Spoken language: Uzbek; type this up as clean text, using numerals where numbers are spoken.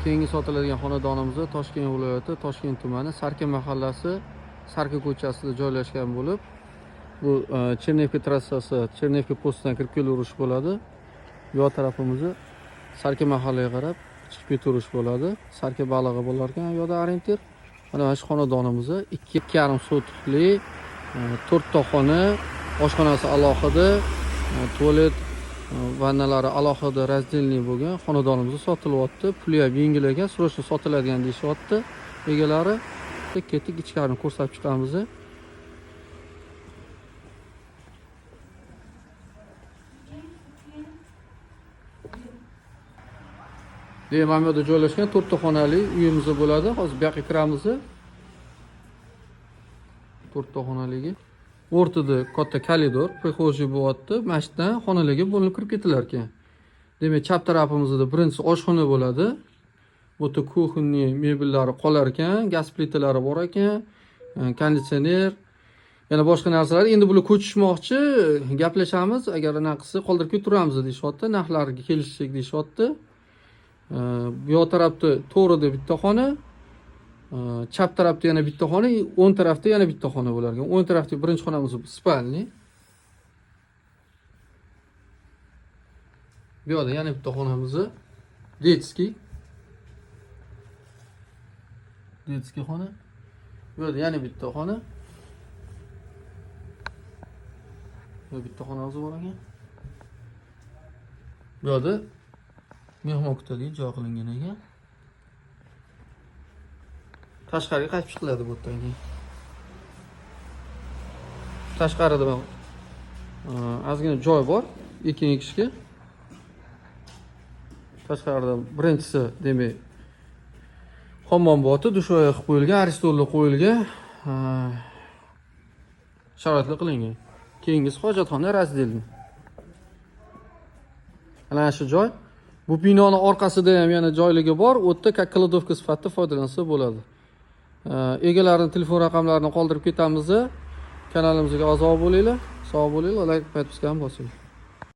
Keyingi sotiladigan xonadonimiz Toshkent viloyati, Toshkent tumani, Sarka mahallasi, Sarka ko'chasida joylashgan bo'lib, bu Chernevka trassasi, Chernevka postidan kirib kelaverish bo'ladi. Bu yoq tarafimizni Sarka mahallaga qarab chiqib ketaverish bo'ladi. Sarka balig'i bo'lar ekan, bu yoqda orientir. Mana shu xonadonimiz 2,5 sotixli, 4 ta xona, oshxonasi alohida, tualet, vannalari alohida раздельный bo'lgan xonadonimiz sotilyapti. Puli ham yengil ekan, срочно sotiladigan deyishyapti egalari. Ketdik, ichkarini ko'rsatib chiqamiz. Demak, mana bu yerda joylashgan 4 ta xonali uyimiz bo'ladi. Hozir bu yoqqa kiramiz. 4 ta xonaligi. O'rtada katta koridor, прихожий bo'lyapti. Mana shu yerdan xonalarga bo'linib kirib ketilar ekan. Demak, chap tarafimizda birinchisi oshxona bo'ladi. Bu yerda кухонный mebellari qolar ekan, gaz plitalari bor ekan, konditsioner, yana boshqa narsalar. Endi bular ko'chishmoqchi, gaplashamiz, agar anaqa qilsa qoldirib ketaveramiz deyishyapti, narxlarga kelishsak deyishyapti. Bu yoq tarafda to'g'rida bitta xona, chap tarafda yana bitta xona, o'ng tarafda yana bitta xona bo'lar ekan. O'ng tarafdagi birinchi xonamiz спальный. Bu yoqda yana bitta xonamiz детский. Детский xona. Bu yerda yana bitta xona. Bu bitta xonamiz bor ekan. Bu yerda mehmon kutadigan joy qilingan ekan. Tashqariga qaytib chiqiladi bu yerdan keyin. Tashqarida ozgina joy bor ekin ekishga. Tashqarida birinchisi, demak, hammom bo'lyapti, душевой qilib qo'yilgan, aristonlar qo'yilgan, sharoitli qilingan. Keyingisi hojatxona раздельный. Ana shu joy. Bu binoni orqasida ham yana joyligi bor. U yerda как кладовка sifatida foydalansa bo'ladi. Egalarini telefon raqamlarini qoldirib ketamiz. Kanalimizga a'zo bo'linglar. Sog' bo'linglar, layk, подписка ni bosinglar.